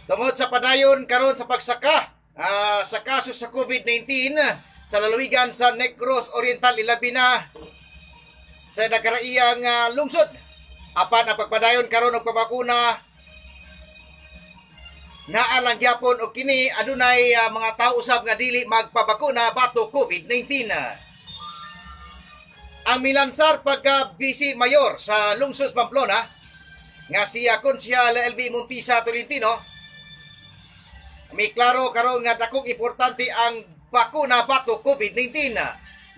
Tungod sa padayon karon sa pagsaka sa kaso sa COVID-19 sa lalawigan sa Negros Oriental, ilabi na sa nagkaraiyang lungsod. Apan ang pagpadayon karon og pabakuna naa lang gyapon og kini adunay mga tao usab nga dili magpabakuna batok COVID-19. Ang milansar pagka Vice Mayor sa lungsod Pamplona nga si Konsyal LB Montisa Tolentino may klaro karon nga dakong importante ang bakuna batok COVID-19.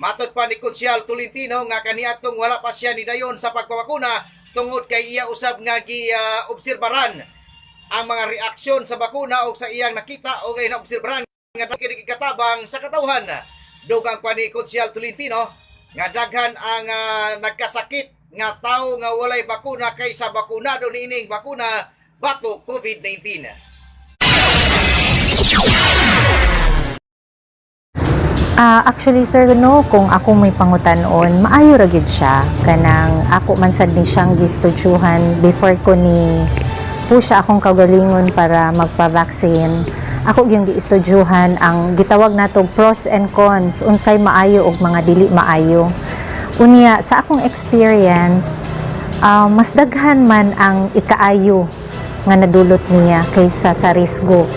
Matod pa ni Konsyal Tolentino nga kaniadtong wala pa siya nidayon sa pagpabakuna tungod kay iya usab nga gi-obserbaran ang mga reaksyon sa bakuna o sa iyang nakita o kay naobserbaran nga kini katabang sa katawhan. Dugang pa ni Konsyal Tolentino nga daghan ang nagkasakit nga tawo nga walay bakuna kaysa bakunado niining bakuna batok COVID-19. Actually, sir, no, kung ako may pangutan-on, maayo ra gyud siya. Kanang ako man sad ni siyang gistudyuhan before ko ni push akong kaugalingon para magpa-vaccine. Ako gyung giistudyuhan ang gitawag nato pros and cons, unsay maayo ug mga dili maayo. Unya sa akong experience, mas daghan man ang ikaayo nga nadulot niya kaysa sa risgo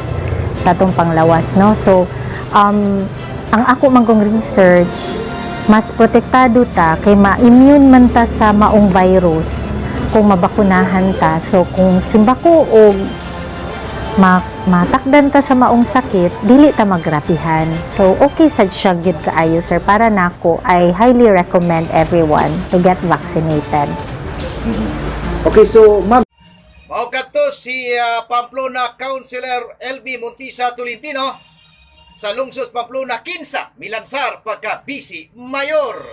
sa atong panglawas, no? So ang ako man kong research, mas protektado ta kay ma-immune man ta sa maong virus kung mabakunahan ta. So kung simbako og matakdan ta sa maong sakit, dili ta magrabihan. So okay sad siya gyud kaayo, sir. Para nako, I highly recommend everyone to get vaccinated. Okay, so ma'am, Mao kadto si Pamplona Councilor LB Montisa Tolentino sa lungsod Pamplona, kinsa milansar pagka Vice Mayor.